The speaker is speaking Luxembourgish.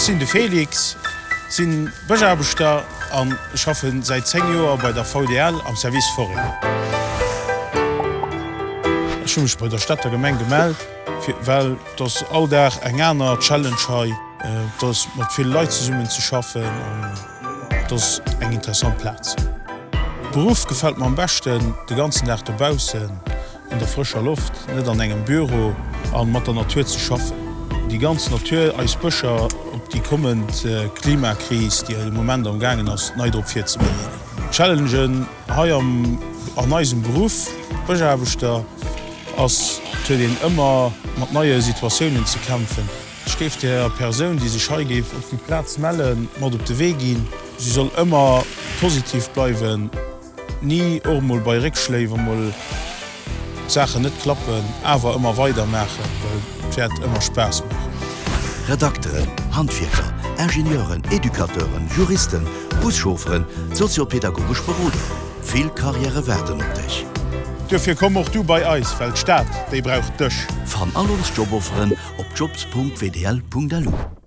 Ech sinn de Félix, sinn Bëschaarbechter an schaffen säit 10 Joer bei der VDL am Service Forêt. Ech hu mech bei der Stater Gemeng gemellt, well et ass all Dag eng aner Challenge hei, et ass mat ville Leit zesummen ze schaffen an et ass eng interessant Plaz. Beruff gefält mer am beschten, de ganzen Dag dobaussen. An der frëscher Loft, net an engem Büro a mat der Natur ze schaffen. Déi ganz Natur, eis Bëscher op déi kommend Klimakris, déi de Moment am gaangen ass, nei drop virzebereeden. D'Challengen hei am an eisem Beruff, Bëschaarbechter, ass, et huet een ëmmer mat neie Situatiounen ze kämpfen. Ech géif der Persoun, déi sech hei géif op déi Plaz mellen, mat op de Wee ginn, si soll ëmmer positiv bleiwen. Ni, och emol bei Réckschléi, wa mol d'Saachen net klappen, awer ëmmer weider maachen, well et wäert ëmmer Spaass maachen. Redakteren, Handwierker, Ingenieuren, Educateuren, Juristen, Buschaufferen, soziopedagogesch Beroder, vill Karriäre waarden op dech. Duerfir komm och du bei eis, well d'Stad, déi brauch dech! Fann all ons Jobofferen op jobs.wdl.lu.